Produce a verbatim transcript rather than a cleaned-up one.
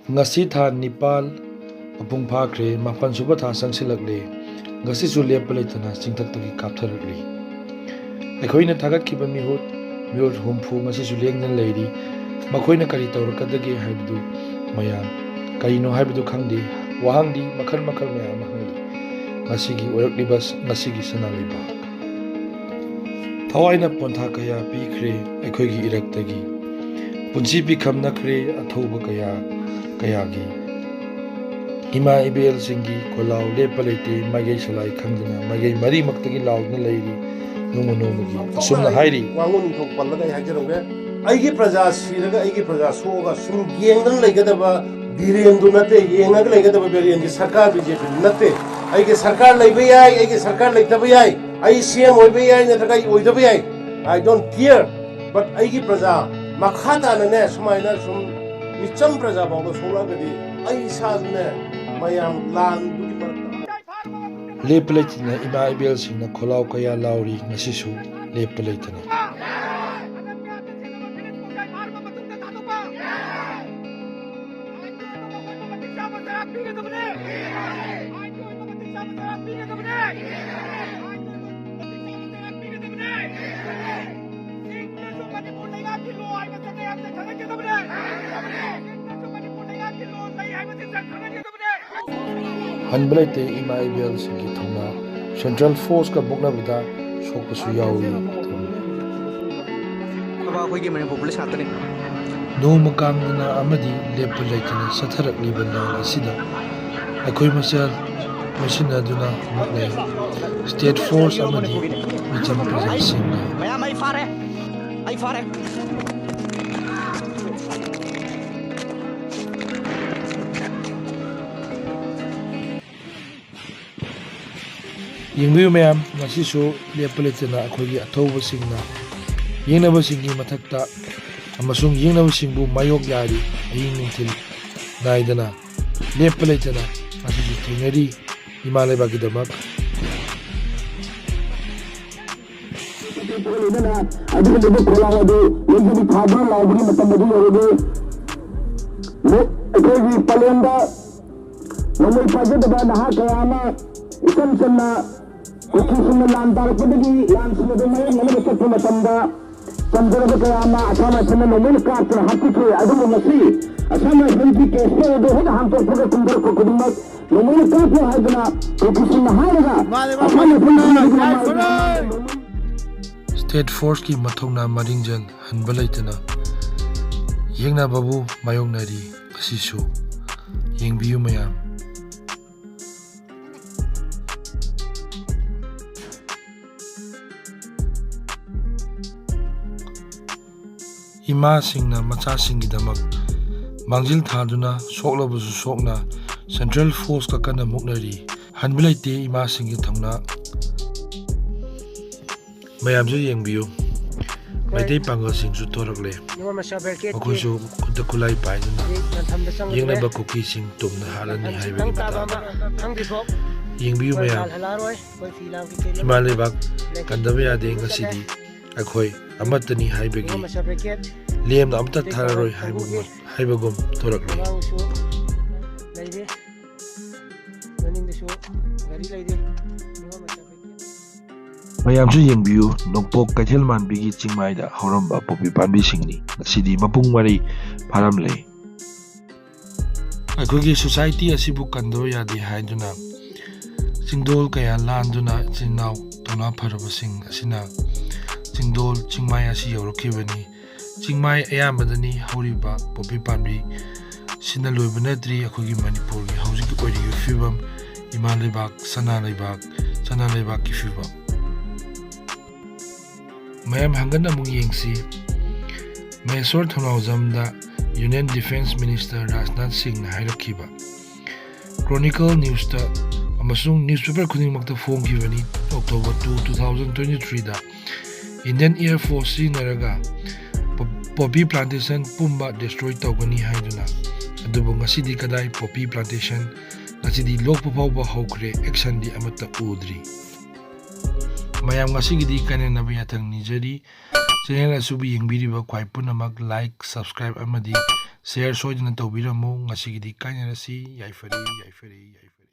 ꯉꯁꯤ ꯊꯥ ꯅꯤꯄꯥꯜ ꯃꯄꯨꯡ ꯐꯥꯈ꯭ꯔꯦ, ꯃꯥꯄꯜ ꯁꯨꯕ ꯊꯥ ꯆꯪꯁꯤꯜꯂꯛꯂꯦ꯫ ꯉꯁꯤꯁꯨ ꯂꯦꯞꯄ ꯂꯩꯇꯅ ꯆꯤꯡꯊꯛꯇꯒꯤ ꯀꯥꯞꯊꯔꯛꯂꯤ꯫ ꯑꯩꯈꯣꯏꯅ ꯊꯥꯒꯠꯈꯤꯕ ꯃꯤꯍꯨꯠ, ꯃꯤꯍꯨꯠ ꯍꯨꯝꯐꯨ ꯉꯁꯤꯁꯨ ꯂꯦꯡꯗꯅ ꯂꯩꯔꯤ꯫ ꯃꯈꯣꯏꯅ ꯀꯔꯤ ꯇꯧꯔꯛꯀꯗꯒꯦ ꯍꯥꯏꯕꯗꯨ ꯃꯌꯥꯝ ꯀꯔꯤꯅꯣ ꯍꯥꯏꯕꯗꯨ ꯈꯪꯗꯦ꯫ ꯋꯥꯍꯪꯗꯤ ꯃꯈꯜ ꯃꯈꯜ ꯃꯌꯥꯝ ꯑꯃ ꯍꯪꯂꯤ꯫ ꯉꯁꯤꯒꯤ ꯑꯣꯏꯔꯛꯂꯤꯕ ꯉꯁꯤꯒꯤ ꯁꯅꯥ ꯂꯩꯕꯥꯛ꯫ ꯊꯋꯥꯏꯅ ꯄꯣꯟꯊꯥ ꯀꯌꯥ ꯄꯤꯈ꯭ꯔꯦ ꯑꯩꯈꯣꯏꯒꯤ ꯏꯔꯛꯇꯒꯤ꯫ ꯄꯨꯟꯁꯤ ꯄꯤꯈꯝꯅꯈ꯭ꯔꯦ ꯑꯊꯧꯕ ꯀꯌꯥ ꯀꯌꯥꯒꯤ꯫ ꯏꯃꯥ ꯏꯕꯦꯜꯁꯤꯡꯒꯤ ꯈꯣꯜꯂꯥꯎ ꯂꯦꯞꯄ ꯂꯩꯇꯦ, ꯃꯥꯏꯀꯩ ꯁꯂꯥꯏ ꯈꯪꯗꯅ ꯃꯥꯏꯀꯩ ꯃꯔꯤꯃꯛꯇꯒꯤ ꯂꯥꯎꯗꯨꯅ ꯂꯩꯔꯤ ꯅꯣꯡꯃ ꯅꯣꯡꯃꯒꯤ꯫ ꯑꯁꯨꯝꯅ ꯍꯥꯏꯔꯤ꯫ ꯋꯥꯉꯨ ꯅꯤꯡꯊꯧ ꯄꯜꯂꯒ ꯑꯩ ꯍꯥꯏꯖꯔꯝꯒꯦ꯫ ꯑꯩꯒꯤ ꯄ꯭ꯔꯖꯥ ꯁꯤꯔꯒ ꯑꯩꯒꯤ ꯄ꯭ꯔꯖꯥ ꯁꯣꯛꯑꯒ ꯁꯨꯝ ꯌꯦꯡꯗꯅ ꯂꯩꯒꯗꯕ ꯕꯤꯔꯦꯟꯗꯨ ꯅꯠꯇꯦ, ꯌꯦꯡꯉꯒ ꯂꯩꯒꯗꯕ ꯕꯤꯔꯦꯟꯒꯤ ꯁꯔꯀꯥꯔ ꯕꯤ ꯖꯦ ꯄꯤꯗꯨ ꯅꯠꯇꯦ꯫ ꯑꯩꯒꯤ ꯁꯔꯀꯥꯔ ꯂꯩꯕ ꯌꯥꯏ, ꯑꯩꯒꯤ ꯁꯔꯀꯥꯔ ꯂꯩꯇꯕ ꯌꯥꯏ, ꯑꯩ ꯁꯤ ꯑꯦꯝ ꯑꯣꯏꯕ ꯌꯥꯏ ꯅꯠꯇ꯭ꯔꯒ ꯑꯩ ꯑꯣꯏꯗꯕ ꯌꯥꯏ, I don't care, but ꯑꯩꯒꯤ ꯄ꯭ꯔꯖꯥ ꯃꯈꯥ ꯇꯥꯅꯅꯦ ꯁꯨꯃꯥꯏꯅ ꯁꯨꯝ ꯃꯤꯆꯝ ꯄ꯭ꯔꯖꯥ ꯐꯥꯎꯗ ꯁꯣꯛꯂꯛꯑꯒꯗꯤ ꯑꯩ ꯏꯁꯥꯁꯨꯅꯦ ꯃꯌꯥꯝ ꯂꯥꯟꯗꯨꯒꯤ ꯃꯔꯛꯇ꯫ ꯂꯦꯞꯄ ꯂꯩꯇꯅ ꯏꯃꯥ ꯏꯕꯦꯜꯁꯤꯡꯅ ꯈꯣꯜꯂꯥꯎ ꯀꯌꯥ ꯂꯥꯎꯔꯤ, ꯉꯁꯤꯁꯨ ꯂꯦꯞꯄ ꯂꯩꯇꯅ꯫ ꯍꯟꯕ ꯂꯩꯇꯦ ꯏꯃꯥ ꯏꯕꯦꯜꯁꯤꯡꯒꯤ ꯊꯧꯅꯥ꯫ ꯁꯦꯟꯇ꯭ꯔꯦꯜ ꯐꯣꯔꯁꯀ ꯃꯨꯛꯅꯕꯗ ꯁꯣꯛꯄꯁꯨ ꯌꯥꯎꯏ꯫ ꯑꯩꯈꯣꯏꯒꯤ ꯃꯅꯤꯄꯨꯔ ꯄꯨꯂꯤꯁ ꯉꯥꯛꯇꯅꯤ꯫ ꯅꯣꯡꯃ ꯀꯥꯡꯗꯅ ꯑꯃꯗꯤ ꯂꯦꯞꯄ ꯂꯩꯇꯅ ꯆꯠꯊꯔꯛꯂꯤꯕ ꯂꯥꯟ ꯑꯁꯤꯗ ꯑꯩꯈꯣꯏ ꯃꯁꯦꯜ ꯄꯨꯟꯁꯤꯟꯅꯗꯨꯅ ꯃꯨꯛꯅꯩ꯫ ꯁ꯭ꯇꯦꯠ ꯐꯣꯔꯁ ꯑꯃꯗꯤ ꯃꯤꯆꯝ ꯄ꯭ꯔꯖꯥꯁꯤꯡꯅ꯫ ꯃꯌꯥꯝ ꯑꯩ ꯐꯥꯔꯦ, ꯑꯩ ꯐꯥꯔꯦ꯫ ꯌꯦꯡꯕꯤꯌꯨ ꯃꯌꯥꯝ, ꯉꯁꯤꯁꯨ ꯂꯦꯞꯄ ꯂꯩꯇꯅ ꯑꯩꯈꯣꯏꯒꯤ ꯑꯊꯧꯕꯁꯤꯡꯅ ꯌꯦꯡꯅꯕꯁꯤꯡꯒꯤ ꯃꯊꯛꯇ ꯑꯃꯁꯨꯡ ꯌꯦꯡꯅꯕꯁꯤꯡꯕꯨ ꯃꯥꯌꯣꯛ ꯌꯥꯔꯤ꯫ ꯑꯍꯤꯡ ꯅꯨꯡꯊꯤꯜ ꯅꯥꯏꯗꯅ ꯂꯦꯞꯄ ꯂꯩꯇꯅ ꯉꯁꯤꯁꯨ ꯊꯦꯡꯅꯔꯤ ꯏꯃꯥ ꯂꯩꯕꯥꯛꯀꯤꯗꯃꯛ꯫ ꯑꯗꯨꯒꯨꯝꯂꯕ ꯈꯣꯜꯂꯥꯎ ꯑꯗꯨ ꯂꯦꯡꯗꯅ ꯊꯥꯕ ꯂꯥꯎꯕꯒꯤ ꯃꯇꯝ ꯑꯗꯨ ꯌꯧꯔꯒꯦ꯫ ꯑꯩꯈꯣꯏꯒꯤ ꯄꯂꯦꯟꯗ ꯅꯣꯡꯃꯩ ꯄꯥꯏꯖꯗꯕ ꯅꯍꯥ ꯀꯌꯥ ꯑꯃ ꯏꯆꯝ ꯆꯝꯅ ꯀꯨꯀꯤꯁꯤꯡꯅ ꯂꯥꯟ ꯇꯥꯔꯛꯄꯗꯒꯤ ꯂꯥꯟꯁꯤꯡ ꯑꯗꯨ ꯃꯥꯌꯣꯛꯅꯅꯕ ꯆꯠꯄ ꯃꯇꯝꯗ ꯆꯝꯖꯔꯕ ꯀꯌꯥ ꯑꯃ ꯑꯁꯥꯝ ꯔꯥꯏꯐꯜꯅ ꯅꯣꯡꯃꯩꯅ ꯀꯥꯞꯇꯨꯅ ꯍꯥꯠꯄꯤꯈꯤ꯫ ꯑꯗꯨꯕꯨ ꯉꯁꯤ ꯑꯁꯥꯝ ꯔꯥꯏꯐꯜꯒꯤ ꯀꯦꯁ ꯐꯥꯏꯜ ꯑꯗꯨ ꯍꯦꯛ ꯍꯥꯡꯗꯣꯛꯄꯒ ꯀꯨꯝꯊꯔꯛꯄ ꯈꯨꯗꯤꯡꯃꯛ ꯅꯣꯡꯃꯩꯅ ꯀꯥꯞꯄꯨ ꯍꯥꯏꯗꯅ ꯀꯨꯀꯤꯁꯤꯡꯅ ꯍꯥꯏꯔꯒ ꯃꯥꯅꯦ, ꯃꯥꯅꯦ, ꯑꯁꯥꯝ ꯔꯥꯏꯐꯜꯅ ꯃꯥꯅꯦ, ꯅꯣꯡꯃꯩꯅ ꯃꯥꯅꯦ꯫ ꯀꯥꯞꯄꯨ ꯍꯥꯏꯗꯅ ꯅꯣꯡꯃꯩ State Force ꯀꯤ ꯃꯊꯧꯅꯥ ꯃꯔꯤꯡꯖꯦꯜ ꯍꯟꯕ ꯂꯩꯇꯅ ꯌꯦꯛꯅꯕꯕꯨ ꯃꯥꯌꯣꯛꯅꯔꯤ꯫ ꯑꯁꯤꯁꯨ ꯌꯦꯡꯕꯤꯌꯨ ꯃꯌꯥꯝ꯫ ꯏꯃꯥꯁꯤꯡꯅ ꯃꯆꯥꯁꯤꯡꯒꯤꯗꯃꯛ ꯃꯥꯡꯖꯤꯜ ꯊꯥꯗꯨꯅ ꯁꯣꯛꯂꯕꯁꯨ ꯁꯣꯛꯅ Central Force ꯀ ꯀꯟꯅ ꯃꯨꯛꯅꯔꯤ꯫ ꯍꯟꯕ ꯂꯩꯇꯦ ꯏꯃꯥꯁꯤꯡꯒꯤ ꯊꯧꯅꯥ꯫ ꯃꯌꯥꯝꯁꯨ ꯌꯦꯡꯕꯤꯌꯨ, ꯃꯩꯇꯩ ꯄꯥꯡꯒꯜꯁꯤꯡꯁꯨ ꯊꯣꯔꯛꯂꯦ꯫ ꯃꯈꯣꯏꯁꯨ ꯈꯨꯠꯇ ꯈꯨꯠꯂꯥꯏ ꯄꯥꯏꯗꯨꯅ ꯌꯦꯛꯅꯕ ꯀꯨꯀꯤꯁꯤꯡ ꯇꯨꯝꯅ ꯍꯥꯠꯂꯅꯤ ꯍꯥꯏꯕꯒꯤ ꯃꯇꯥꯡꯗ ꯌꯦꯡꯕꯤꯌꯨ ꯃꯌꯥꯝ꯫ ꯏꯃꯥ ꯂꯩꯕꯥꯛ ꯀꯟꯗꯕ ꯌꯥꯗꯦ꯫ ꯉꯁꯤꯗꯤ ꯑꯩꯈꯣꯏ ꯑꯃꯠꯇꯅꯤ ꯍꯥꯏꯕꯒꯤ ꯂꯦꯝꯅ ꯑꯃꯠꯇ ꯊꯥꯔꯔꯣꯏ ꯍꯥꯏꯕꯒꯨꯝ, ꯍꯥꯏꯕꯒꯨꯝ ꯊꯣꯔꯛꯂꯤ꯫ ꯃꯌꯥꯝꯁꯨ ꯌꯦꯡꯕꯤꯌꯨ, ꯅꯣꯡꯄꯣꯛ ꯀꯩꯊꯦꯜ ꯃꯥꯟꯕꯤꯒꯤ ꯆꯤꯡꯃꯥꯏꯗ ꯍꯧꯔꯝꯕ ꯄꯣꯄꯤ ꯄꯥꯝꯕꯤꯁꯤꯡꯅꯤ꯫ ꯉꯁꯤꯗꯤ ꯃꯄꯨꯡ ꯃꯔꯩ ꯐꯥꯔꯝꯂꯦ꯫ ꯑꯩꯈꯣꯏꯒꯤ society ꯑꯁꯤꯕꯨ ꯀꯟꯗꯕ ꯌꯥꯗꯦ ꯍꯥꯏꯗꯨꯅ ꯆꯤꯡꯗꯣꯜ ꯀꯌꯥ ꯂꯥꯟꯗꯨꯅ ꯏꯆꯤꯟ ꯏꯅꯥꯎ ꯊꯧꯅꯥ ꯐꯔꯕꯁꯤꯡ ꯑꯁꯤꯅ ꯆꯤꯡꯗꯣꯜ ꯆꯤꯡꯃꯥꯏ ꯑꯁꯤ ꯌꯧꯔꯛꯈꯤꯕꯅꯤ꯫ ꯆꯤꯡꯃꯥꯏ ꯑꯌꯥꯝꯕꯗꯅꯤ ꯍꯧꯔꯤꯕ ꯄꯣꯄꯤ ꯄꯥꯝꯕꯤ ꯁꯤꯅ ꯂꯣꯏꯕ ꯅꯠꯇ꯭ꯔꯤ꯫ ꯑꯩꯈꯣꯏꯒꯤ ꯃꯅꯤꯄꯨꯔꯒꯤ ꯍꯧꯖꯤꯛꯀꯤ ꯑꯣꯏꯔꯤꯕ ꯐꯤꯕꯝ, ꯏꯃꯥ ꯂꯩꯕꯥꯛ, ꯁꯅꯥ ꯂꯩꯕꯥꯛ, ꯁꯅꯥ ꯂꯩꯕꯥꯛꯀꯤ ꯐꯤꯕꯝ꯫ ꯃꯌꯥꯝ ꯍꯪꯒꯠꯅ ꯑꯃꯨꯛ ꯌꯦꯡꯁꯤ꯫ ꯃꯍꯦꯁꯣꯔ ꯊꯧꯅꯥꯎꯖꯝꯗ Union Defence Minister ꯔꯥꯖꯅꯥꯊ ꯁꯤꯡꯅ ꯍꯥꯏꯔꯛꯈꯤꯕ꯫ Chronicle Newsꯇ ꯑꯃꯁꯨꯡ newspaper ꯈꯨꯗꯤꯡꯃꯛꯇ ꯐꯣꯡꯈꯤꯕꯅꯤ꯫ October two, two thousand twenty-threeꯗ Indian Air Force ꯁꯤꯖꯤꯟꯅꯔꯒ ꯄꯣ-, poppy plantation ꯄꯨꯝꯕ destroy ꯇꯧꯒꯅꯤ ꯍꯥꯏꯗꯨꯅ꯫ ꯑꯗꯨꯕꯨ ꯉꯁꯤꯗꯤ ꯀꯗꯥꯏ poppy plantation? ꯉꯁꯤꯗꯤ ꯂꯣꯛꯄ ꯐꯥꯎꯕ ꯍꯧꯈ꯭ꯔꯦ, actionꯗꯤ ꯑꯃꯠꯇ ꯎꯗ꯭ꯔꯤ꯫ ꯃꯌꯥꯝ ꯉꯁꯤꯒꯤꯗꯤ ꯀꯥꯏꯅꯅꯕ ꯌꯥꯊꯪ ꯅꯤꯖꯔꯤ꯫ ꯆꯦꯅꯦꯜ ꯑꯁꯤꯕꯨ ꯌꯦꯡꯕꯤꯔꯤꯕ ꯈ꯭ꯋꯥꯏ ꯄꯨꯝꯅꯃꯛ like, subscribe ꯑꯃꯗꯤ share ꯁꯣꯏꯗꯅ ꯇꯧꯕꯤꯔꯝꯃꯨ꯫ ꯉꯁꯤꯒꯤꯗꯤ ꯀꯥꯏꯅꯔꯁꯤ꯫ ꯌꯥꯏꯐꯔꯦ, ꯌꯥꯏꯐꯔꯦ, ꯌꯥꯏꯐꯔꯦ꯫